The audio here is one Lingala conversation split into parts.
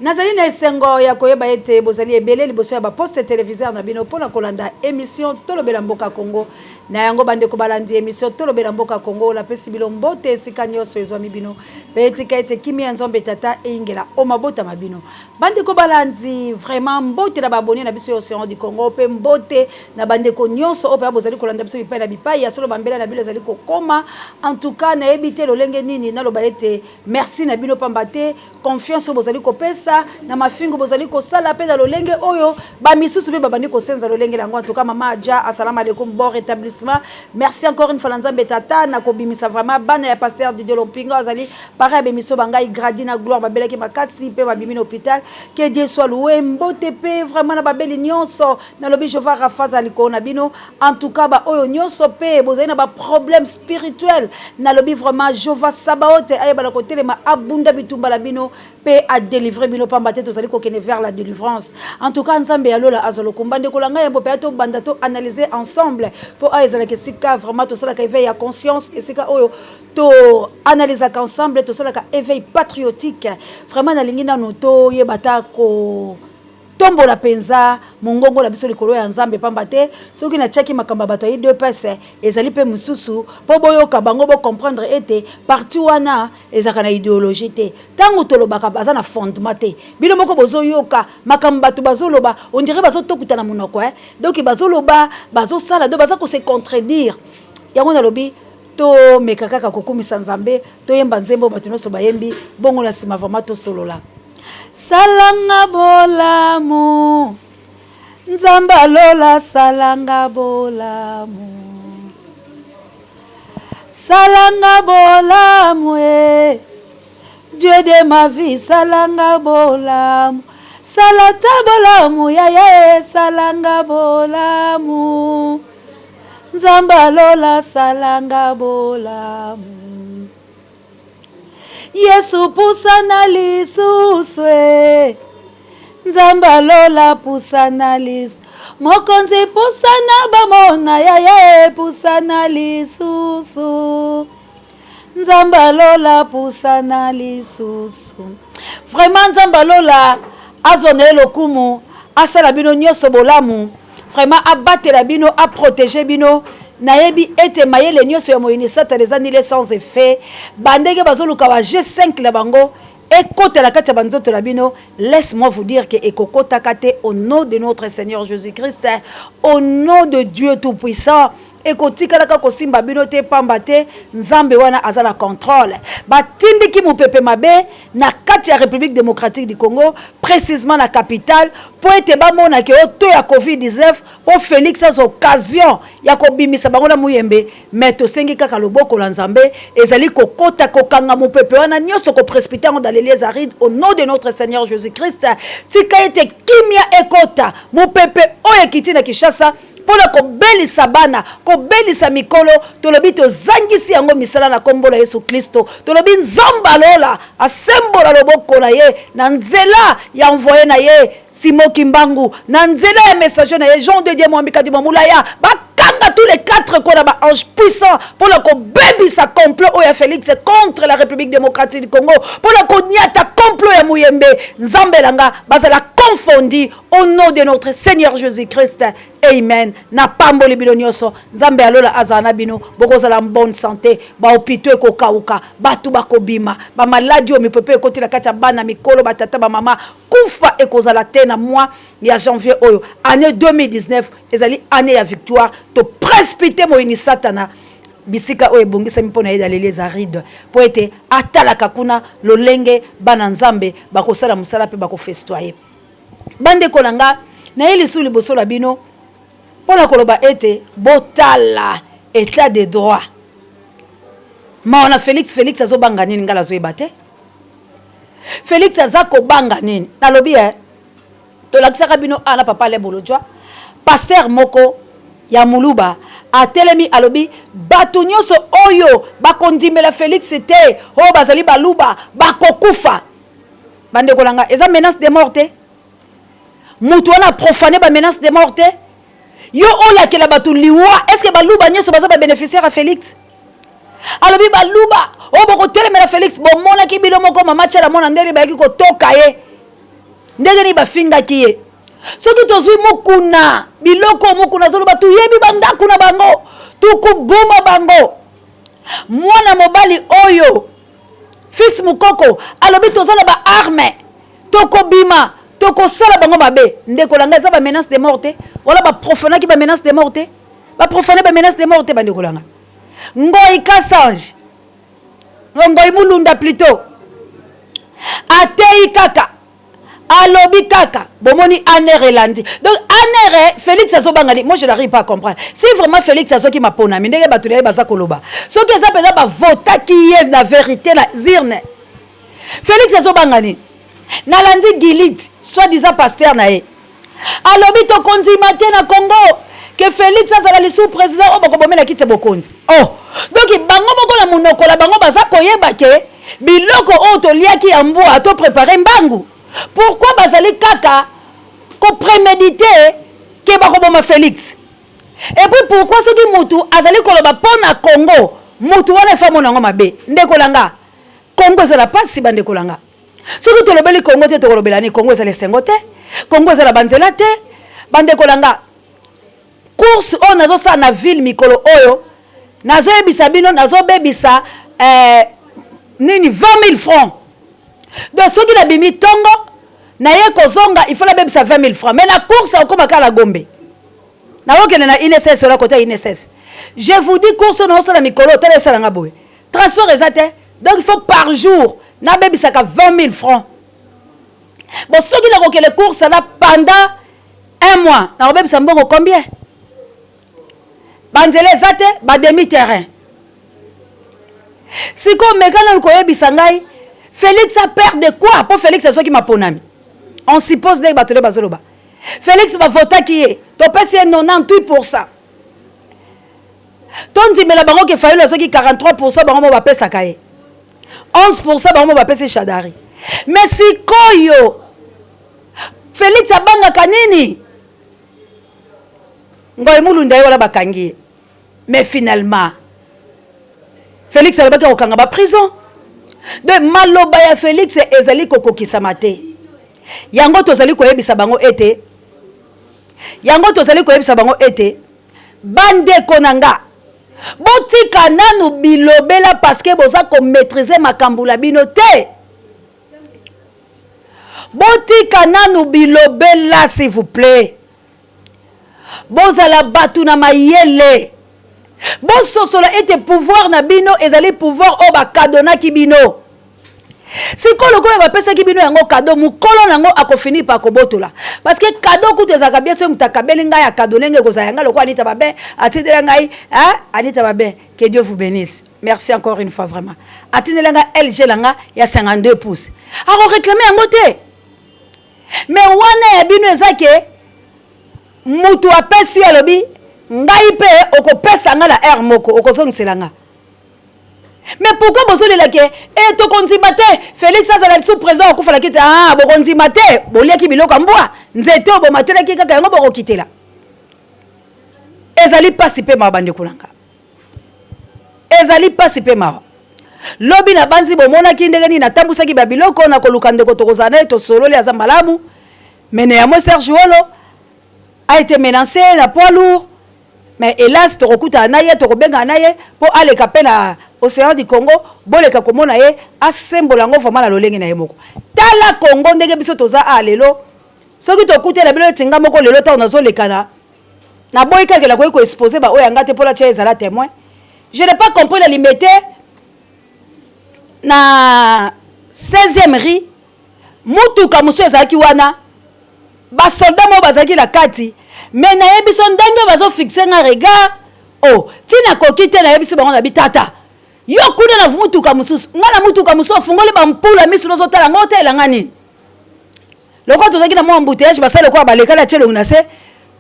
Nazali na esengo ya koyeba ete bozali ebele liboso ya ba postes televiseurs na bino mpo na kolanda emission Tolobela Mboka Congo. Na yango bandeko balandi emission Tolobela Mboka Congo, napesi bino mbote esika nionso ezwami bino mpe tika ete kimia ya Nzambe Tata eyingela o mabota ma bino. Bandeko balandi, vraiment mbote na ba abonnes na biso ya Ocean du Congo mpe mbote na bandeko nionso oyo mpenza bozali kolanda biso bipai na bipai. Ya solo ba mbela na bino ezali kokoma. En tout cas nayebi te lolenge nini naloba ete merci na bino pamba te confiance oyo bozali kopesa na mafingo bozali kosala mpe na lolenge oyo ba misusu mpe babandi kosenza lolenge na yango. En tout cas mama Adja, assalamu alaikum, bon rétablissement. Merci encore une fois na Nzambe Tata na kobimisa vraiment bana ya pasteur Didier Lompinga azali parrain ya b'emission ba ngai Grady na Gloire babelaki makasi mpe babimi na hôpital. Que Dieu soit loué. Mbote mpe vraiment na babeli nyonso nalobi Jehovah Rapha azala likolo na bino. En tout cas ba oyo nyonso mpe bozali na ba problème spirituel nalobi vraiment Jehovah Sabaoth ayebana kotelema abunda bitumba na bino mpe a delivrer bino pamba te tozali kokende vers la delivrance. En tout cas Nzambe ya lola azwa lokumu. Bandeko na ngai yambo mpenza tobanda to analyser ensemble mpo awa ezalaka esika vraiment tosalaka éveil ya conscience, esika oyo to analysaka ensemble, tosalaka éveil patriotique. Vraiment nalingi nanu toyeba ata ko tombola mpenza mongongo na biso likolo ya Nzambe, pamba te soki natiaki makambo ya bato ya UDPS ezali mpe mosusu mpo boyoka bango bo comprendre ete parti wana ezalaka na ideologie te. Tango tolobaka baza na fondement te. Bino moko bozoyoka makambo bato bazoloba, on dirait bazotokuta na monoko eh. Donc bazoloba, bazosala, donc baza ko se contredire. Yango nalobi tomeka kaka kokumisa Nzambe, toyemba nzembo bato nyonso bayembi, bongo na sima vraiment tosolola. Sala nga bolamu, Nzambe ya lola sala nga bolamu. Sala nga bolamu eh, Dieu de ma vie sala nga bolamu. Sala ata bolamu yaya eh, sala nga bolamu. Nzambe ya lola sala nga bolamu. Yesu pusana lisusu e Nzambe ya lola pusana lisusu Mokonzi pusana bamona yaya e pusana lisusu Nzambe ya lola pusana lisusu. Vraiment Nzambe ya lola azwa na ye lokumu, asala bino nyoso bolamu, vraiment abatela bino, a proteger bino. Nayebi ete mayele nyoso ya moyini satana eza nile sans effet. Ba ndenge bazoluka ba G5 na bango ekota na kati ya ba nzoto na bino, laisse moi vous dire que ekokotaka te au nom de notre Seigneur Jesus-Christ, au nom de Dieu tout puissant. Ekotikalaka kosimba bino te pamba te Nzambe wana aza na controle. Batindiki mupepe mabe na kati ya Republique democratique du Congo, precisement na capitale, po ete bamona ke o taux ya covid 19 po Felix azwa occasion ya kobimisa bango na Muyembe, mais tosengi kaka loboko na Nzambe ezali kokota kokanga mupepe wana nionso ko precipiter yango dans les lieux arides au nom de notre Seigneur Jesus-Christ. Tika ete kimia ekota, mupepe oyo ekiti na Kinshasa mpo na kobelisa bana, kobelisa mikolo, tolobi tozangisi yango misala na nkombo na Yesu Klisto. Tolobi Nzambe ya lola asembola loboko na ye na nzela ya envoye na ye Simon Kimbangu, na nzela ya messager na ye Jean de Dieu Mwambi Kadima Mulaya, bakanga tous les quatre coins na ba anges puissants mpo na kobebisa complot oyo ya Felix contre la République démocratique du Congo, mpo na koniata complot ya Muyembe. Nzambe na nga bazala confondi Au nom de notre Seigneur Jesus-Christ, amen. Na pamboli bino nyoso, Nzambe ya lola azala na bino, bokozala en bonne santé, ba hôpitaux ekokauka, batu bakobima, ba maladi oyo mipepe ekoti na kati ya bana, mikolo, ba tata, ba mama, kufa ekozala te na mois ya janvier oyo. Année 2019 ezali année ya victoire, to précipiter moyini satana bisika oyo ebongisami mpo na ye daleli eza ride mpo ete atalaka kuna lolenge bana Nzambe bakosala mosala mpe bakofestoyer. Bandeko na nga, naye lisusu liboso na bino mpo na koloba ete botala etat de droit. Mawa na Felix, Felix azobanga nini? Nga nazoyeba te. Felix aza kobanga nini? Nalobi eh, tolakisaka bino awa na papa Alain Bolodjwa, pasteur moko ya muluba atelemi alobi bato nyonso oyo bakondimela Felix te, oyo bazali baluba bakokufa. Bandeko na nga, eza menace de mort te? Mutu wana profane ba menace de mort te? Yo olakela bato liwa, est-ce que baluba nyonso baza ba bénéficiaire ya Felix? Alobi baluba oyo bokotelemela Felix, bomonaki bino moko mama Tshala Mwana ndenge bayaki kotoka ye. Ndenge nini bafingaki ye? Soki tozwi Mukuna, biloko Mukuna azoloba, toyebi bandako na bango, tokoboma bango. Mwana mobali oyo Fils Mukoko alobi toza na ba armes, tokobima, tokosala bango mabe. Ndeko na ngai, eza ba menace de mort te? Wala ba profanaki ba menace de mort te? Ba profane ba menace de mort te, bandeko na ngai? Ngoy Kasange, Ngoy Mulunda plutôt, ateyi kaka, alobi kaka, bomoni ANR elandi. Donc ANR, Félix azobanga nini? Moi, je n'arrive pas à comprendre. Si vraiment Félix azoki maponami ndenge bato na ye baza koloba, soki eza mpenza bavotaki ye na vérité na urne, Félix azobanga nini? Nalandi Gilit, soi-disant pasteur na ye, alobi tokondima te na Congo ke Félix azala lisusu président oyo bakobomela kiti ya bokonzi. Oh, donc bango moko na monoko na bango baza koyeba ke biloko oyo toliaki ya mbwa, to préparer mbangu. Pourquoi bazali kaka kopréméditer ke bakoboma Félix? Et puis pourquoi soki mutu azali koloba mpo na Congo, mutu wana efa mona yango mabe? Ndeko na nga, Congo ezala mpasi. Bandeko na nga, soki tolobeli Congo te, tokolobela nini? Congo ezala esengo te, Congo ezala banzela te. Bandeko na nga, course oyo nazosala na ville mikolo oyo, nazoyebisa bino, nazobebisa nini, 20 000 francs. Donc soki nabimi ntongo, naye kozonga, il faut nabebisa 20 000 francs. Mais na course okóma kaka na Gombe, nakokende na INSS ola kota INSS. Je vous dis, course oyo naosala mikolo, otala esalanga boye, transport eza te. Donc il faut par jour nabebisaka 20 000 francs. Bon, soki nakokende course na pendant un mois, nakobebisa mbongo combien? Banzela eza te, bademi terrain. Sikoyo meka nanu koyebisa ngai, Félix a peur de quoi? Mpo Félix azwaki maponami, on suppose ndenge bato nde bazoloba, Félix bavotaki ye, topesi ye 98. Tondimela bango ke Fayulu azwaki 43, bango mo bapesaka ye 11, bango mo bapesi Shadari. Mais sikoyo Félix abangaka nini? Ngoy Mulunda ye wana bakangi ye, mais finalement Félix alobaki akokanga baprison. Donc maloba ya Félix ezali kokokisama te. Yango tozali koyebisa bango ete, yango tozali koyebisa bango ete, bandeko na nga, botika nanu bilobela, parce que boza komaîtriser makambo na bino te. Botika nanu bilobela, s'il vous plaît. Bozala bato na mayele, bososola ete pouvoir na bino ezali pouvoir oyo bakadonaki bino. Sikoyo lokola bapesaki bino yango cadeau, mokolo nango akofinir pa kobotola, parce que cadeau kutu ezalaka bien. Soki moto akabeli ngai, akado ndenge ekozala yanga, lokola Anita Babe atindela ngai. Anita Babe, que Dieu vous bénisse, merci encore une fois. Vraiment, atindela ngai LG na nga ya 52 pouces, akoréclamer yango te. Mais wana ya bino eza ke mutu apesi yo, alobi ngai mpe okopesa nga na aire moko, okozongisela nga. Mais pourquoi bozolela ke e tokondima te Félix azala lisusu président, akufalaki te? Ah, bokondima te, boliaki biloko ya mbwa, nzete oyo bomatelaki kaka yango bokokitela. Ezali mpasi mpe mawa, bandeko na nga, ezali mpasi mpe mawa. Lobi na banzi bomonaki ndenge nini natambwisaki babiloko na koluka ndeko tokozala na ye, tosololi, aza malamu. Mais néanmoins Serge Wolo a été menacé na poids lourd. Mais hélas, tokokutana na ye, tokobengana na ye mpo aleka mpe na Océan du Congo, boleka komona ye, asembola yango vraiment na lolenge na ye moko. Tala Congo ndenge biso toza a lelo. Soki tokutela bino neti nga moko lelo, ntango nazolekana, naboyi kaka nakoki koexposer baoyo yanga te mpo tia ezala témoin. Je n'ai pas compris, na Limete na 16e rue, mutuka mosusu ezalaki wana, basoldat moko bazalaki na kati. Mais nayebi so ndenge bazofixer nga regard o oh, ntina koki te. Nayebisi bango na bitata yo kuna na mutuka mosusu, nga na mutuka mosusu, ofungoli bampula miso, nozotala ngo, otelanga nini? Lokola tozalaki na mwa embouteillage, basali lokola balekali, atie elongi na se,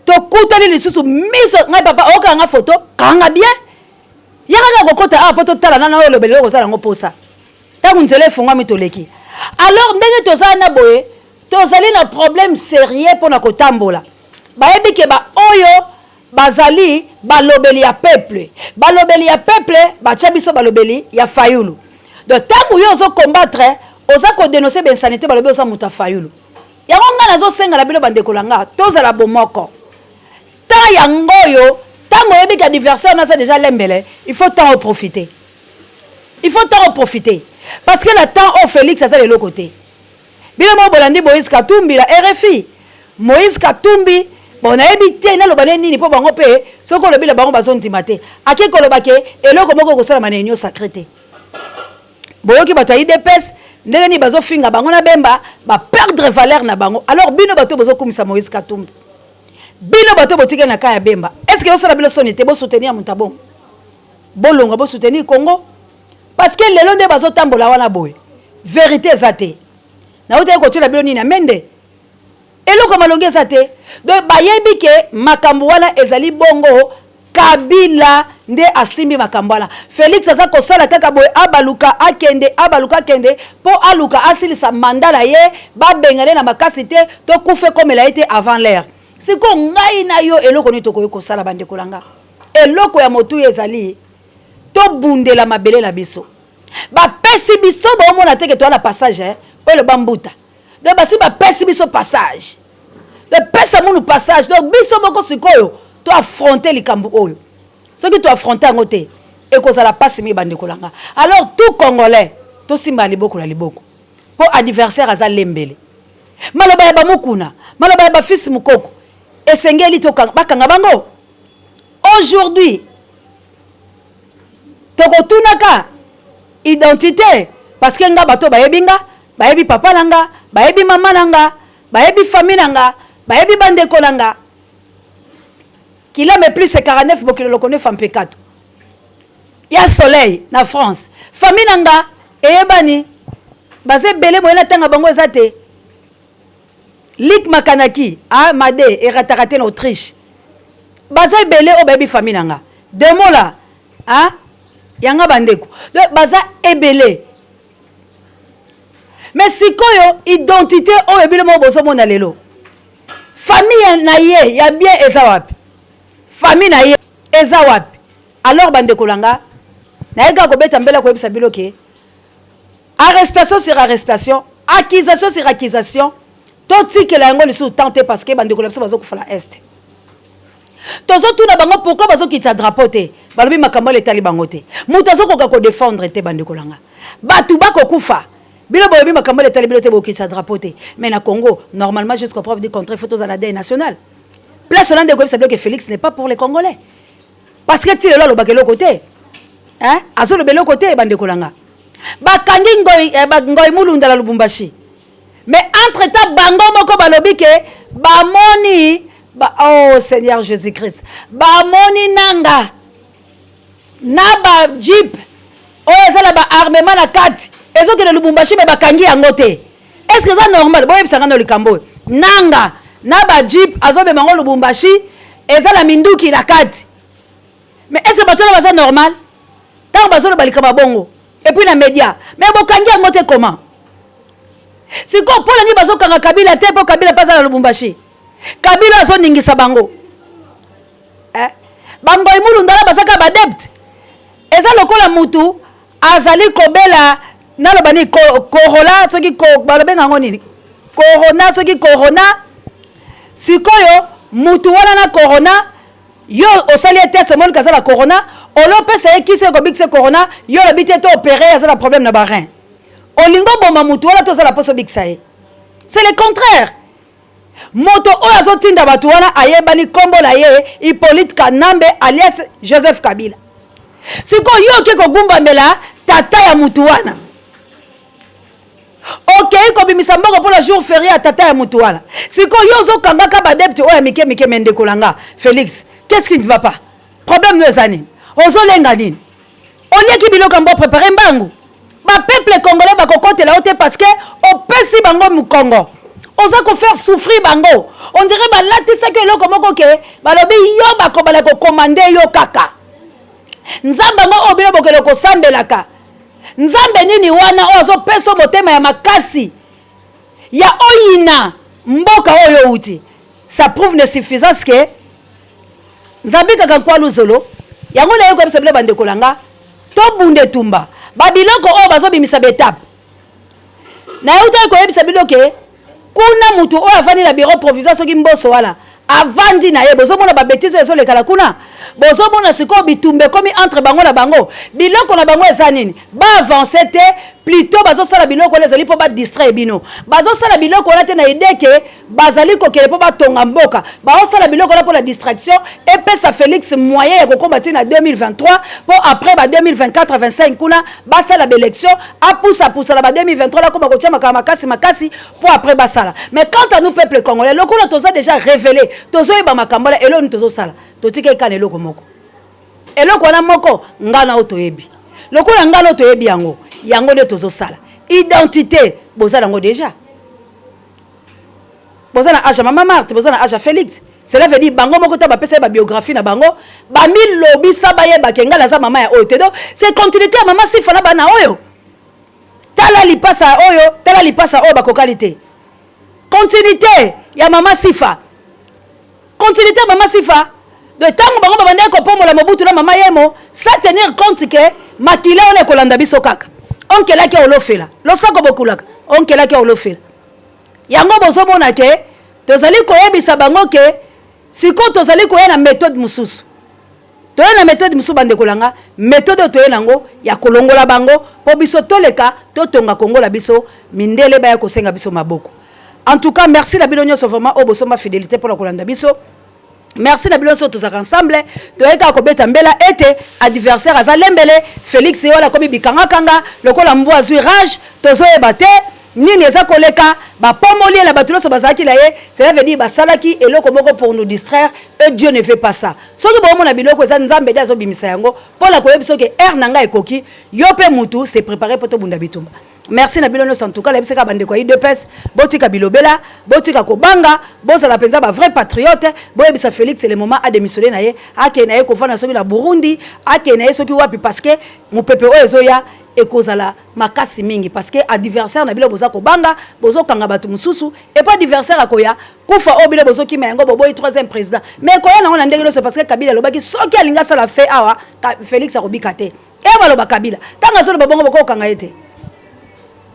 tokutani lisusu miso. Ngai papa, okanga foto, kanga bien, ya kaka kokota awa mpo totala nana oyo olobela eloko ozala yango mposa. Ntango nzela efungwami, toleki. Alors ndenge tozala na boye, tozali na problème sérieux mpona kotambola. Bayebi ke baoyo bazali balobeli ya peuple, balobeli ya peuple, batia biso balobeli ya Fayulu. Donc ntango yo ozocombattre, oza kodénoncer bainsanité, balobi oza moto ya Fayulu. Yango nga nazosenga na bino bandeko na nga, tozala bomoko. Temps yango oyo, ntango oyebi ke adversaire naza déjà lembele, il faut temps oprofiter, il faut temps oprofiter, parce que na temps oyo Félix aza eloko te. Bino moko bolandi Moïse Katumbi na RFI. Moïse Katumbi, bon, nayebi te naloba ne nini, mpo bango mpe soki olobi na bango bazondima te. Ake koloba ke eloko moko ekosalama na Union sacrée te. Boyoki bato ya UDPS ndenge nini bazofinga bango na Bemba, baperdre valeur na bango. Alors bino bato bozokumisa Moïse Katumbi, bino bato botikali na ka ya Bemba, est ce que osala bino soni te bosoutenir moto abongo? Bolonga, bosoutenir Congo, parce que lelo nde bazotambola wana boye, vérité eza te. Nautaki kotiela bino nini amende, eloko malongi eza te. Donc bayebi ke makambo wana ezali bongo. Kabila nde asimbi makambo wana. Félix aza kosala kaka boye, abaluka akende, abaluka akende, mpo aluka asilisa mandat na ye, babengane na makasi te, tokufa ekomela ye te avant l'heure. Sikoyo ngai na yo, eloko nini tokoki kosala, bandeko na nga? Eloko ya motuya ezali tobundela mabele na biso. Bapesi biso, baomona teke toza na passage oyo eloba mbuta. Donc basi bapesi biso passage, topesa munu passage. Donc biso moko sikoyo toaffronte likambo oyo. Soki toaffronte yango te, ekozala mpasi mingi, bandeko na nga. Alors tout Congolais, tosimba liboko na liboko, mpo adversaire aza lembele. Maloba ya bamokuna, maloba ya bafils Mokoko, esengeli bakanga bango. Aujourd'hui tokotunaka identité, parce que nga bato bayebi nga, bayebi papa na nga, bayebi mama na nga, bayebi famille na nga, bayebi bandeko na nga. Kilame plus 49 bokilo lokone fampekato ya soleil na France. Famille na nga eyebani, baza ebele boye, natanga bango eza te. Lik Makanaki, ah, made erataka te na Autriche. Baza ebele oyo bayebi famille na nga, demola, ah, yanga bandeko. Donc baza ebele. Mais sikoyo identité oyo bino moko bozomona lelo, famille na ye ya bien eza wapi? Famille na ye eza wapi? Alors bandeko na nga, naye kaka kobeta mbela, koyebisa bino ke arrestation sur arrestation, accusation sur accusation, totikela yango lisusu temps te, parce que bandeko na biso bazokufa na Est. Tozotuna bango pourquoi bazokitisa drapeau te, balobi makambo ala etali bango te. Moto azokoka kodéfendre te. Bandeko na nga, bato bakokufa, bino boyebi makambo ala etali bino te, bokitisa drapeau te. Mais na Congo, normalement, jusqu'au preuve du contraire, faut tozala deuil national. Place wana nde koyebisa bino ke Félix n'est pas pour les Congolais, parce que ti lelo alobaka eloko te, azoloba eloko te. Bandeko na nga, bakangi Ngoi, eh, Ngoi Mulunda na Lubumbashi, mais entre temps bango moko balobi ke bamoni ba, oh Seigneur Jésus Christ, bamoni nanga na bajeep oyo eza na baarmement na kati ezokende Lubumbashi, mais bakangi yango te. Est ce que eza normal? Boyebisanga no likambo oyo. Nanga na bajeep azobema yango Lubumbashi, eza na minduki na kati. Mais est ce que bato wana baza normal ntango bazoloba likambo ya bongo? Et puis na média, mais bokangi yango te comment? Sikoyo mpo na nini bazokanga Kabila te? Mpo Kabila mpe aza na Lubumbashi, Kabila azoningisa bango, eh? Bangoi Mulundala bazaka baadepte. Eza lokola mutu azali kobela, naloba nini, corola, soki balobenga yango nini, corona, soki corona. Sikoyo mutu wana na corona, yo osali ye test, omoni aza na corona, olopesa ye kisi oyo ekobikisa corona, yo olobi te to opérer, aza na problème na barein. Olingi oboma mutu wana to oza na mposa obikisa ye? C'est le contraire. Moto oyo azotinda bato wana ayebani, nkombo na ye Hippolyte Kanambe alias Joseph Kabila. Sikoyo yo oke kogumbamela tata ya mutu wana, okei kobimisa mbongo mpona jour férié ya tata ya mutu wana. Sikoyo yo ozokangaka baadepte oyo ya mike mike. Mais ndeko na nga Félix, qu'est-ce qui ne va pas? Problème no eza nini? Ozolenga nini? Oliaki biloko yango, préparé mbangu. Bapeuple congolais bakokotela yo te, parce que opesi bango mokongo, oza kofaire souffrir bango. On dirait balatisaki eloko moko ke balobi yo bakobala kocommander yo kaka. Nzambe yango oyo bino bokende kosambelaka, nzambe nini wana oyo azopesa motema ya makasi ya oyina mboka oyo outi? Ça prouve ne suffisance ke nzambe kaka nkwalu zolo. Yango naye koyebisa bino, bandeko na nga, tobunda etumba. Babiloko oyo bazobimisa baetape, nayutaki koyebisa bino ke Kuna mutu oyo avandi na bureau provisoire, soki Mboso wana avandi na ye, bozomona babêtises oyo ezolekala kuna. Bozomona sikoyo bitumba ekomi entre bango na bango. Biloko na bango eza nini? Baavance te, plutôt bazosala biloko wana ezali mpo badistraire bino. Bazosala biloko wana te na idée ke bazali kokende mpo batonga mboka. Baosala biloko wana mpo na distraction, epesa Félix moyen ya kokóma ntina 2023, mpo après ba 2024, 25 kuna basala baélection, apusapusa na ba 2023, nakóma kotia makambo makasi makasi mpo après basala. Mais quant à nous, peuple congolais, lokola toza déjà révélé, tozoyeba makambo wana. Eloko nini tozosala? Totika ekana eloko moko, eloko wana moko ngai na oyo toyebi. Lokola ngai na oyo toyebi yango, yango nde tozosala. Identité boza yango déjà, boza na age ya mama Marthe, boza na age ya Félix. Cela veut dire bango moko ta bapesa ye babiographie na bango, bamilobisa, bayebake ngai naza mama ya oyo te. Donc c'est continuité ya mama Sifa na bana oyo. Tala lipasa oyo, tala lipasa oyo, bakokali te. Continuité ya mama Sifa, continuité ya mama Sifa. De ntango bango babandaki kopombola Mobutu na mama Yemo, sans tenir compte ke makila wana ekolanda biso kaka. Onkelaki olofela losako, bokulaka onkelaki olofela yango. Bozomona ke tozali koyebisa bango ke sikoyo tozali koya na méthode mosusu. Toye na méthode mosusu, bandeko na nga. Méthode oyo toye nango ya kolongola bango mpo biso toleka, totonga kongola biso, mindele baya kosenga biso maboko. En tout cas, merci na bino nyonso vraiment oyo bosomba fidélité mpona kolanda biso. Merci na bino nyonso. Tozalaka ensemble. Toyei kaka kobeta mbela ete adversaire aza lembele. Félix ye wana akomi bikangakanga lokola mbwa azwi rage. Tozoyeba te nini eza koleka. Bapomoli ye na bato nyonso bazalaki na ye. Cela veut dire basalaki eloko moko pour nous distraire, et Dieu ne fait pas ça. Soki bomona biloko eza, Nzambe nde azobimisa yango mpo na koyebi soki heure na ngai ekoki. Yo mpe mutu se préparé mpo tobunda bitumba. Merci na bino nyonso. En tout cas, nayebisaka bandeko ya UDPS: botika bilobela, botika kobanga, bozala mpenza bavrai patriote. Boyebisa Félix le moment adémissionne na ye, akende na ye kofanda soki na Burundi, akende na ye soki wapi, parce que mopepe oyo ezoya ekozala makasi mingi, parce que adversaire na bino boza kobanga, bozokanga bato mosusu epo adversaire akoya kufa. Oyo bino bozokima yango, boboyi troisième président, mais ekoya nango na ndenge nyonso, parce que Kabila alobaki soki alingi asala fe awa, Félix akobika te. E baloba Kabila ntango azoloba bongo, bokokanga ye te.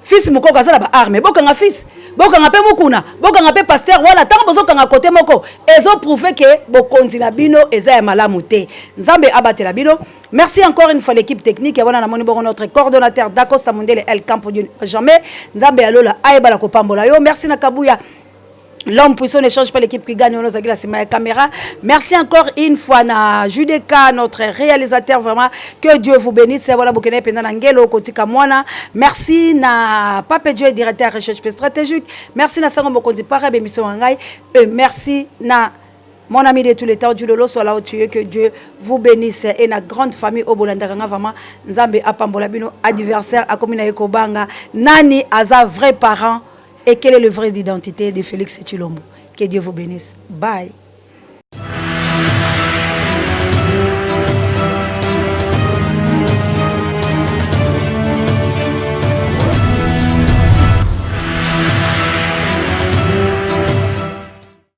Fils Mokoko aza na baarme, bokanga fils, bokanga mpe Mokuna, bokanga mpe pasteur wana. Ntango bozokanga kote moko, ezoprouve ke bokonzi na bino eza ya malamu te. Nzambe abatela bino. Merci encore une fois l'équipe technique ya wana. Namoni bongo notre coordonnateur Dacosta Mondele, El Campo du jamais. Nzambe alola ayebala kopambola yo. Merci na Kabuya. L'homme puissant ne change pas, l'équipe qui gagne, on a la caméra. Merci encore une fois na Judeka, notre réalisateur, vraiment. Que Dieu vous bénisse. Voilà, Bokene Penda Nangelo, Kotika Mwana. Merci na Pape Dieu, directeur recherche stratégique. Merci na Sango Mokonzi, Parabe, émission Ngai. Et merci na mon ami de tous les temps, Dieu le soit là où tu es, que Dieu vous bénisse. Et na grande famille oyo bolandaka, vraiment, Nzambe apambola bino. Adversaire, akomi na kobanga. Nani aza vrai parent et quelle est le vraie identité de Félix Tshilombo? Que Dieu vous bénisse. Bye.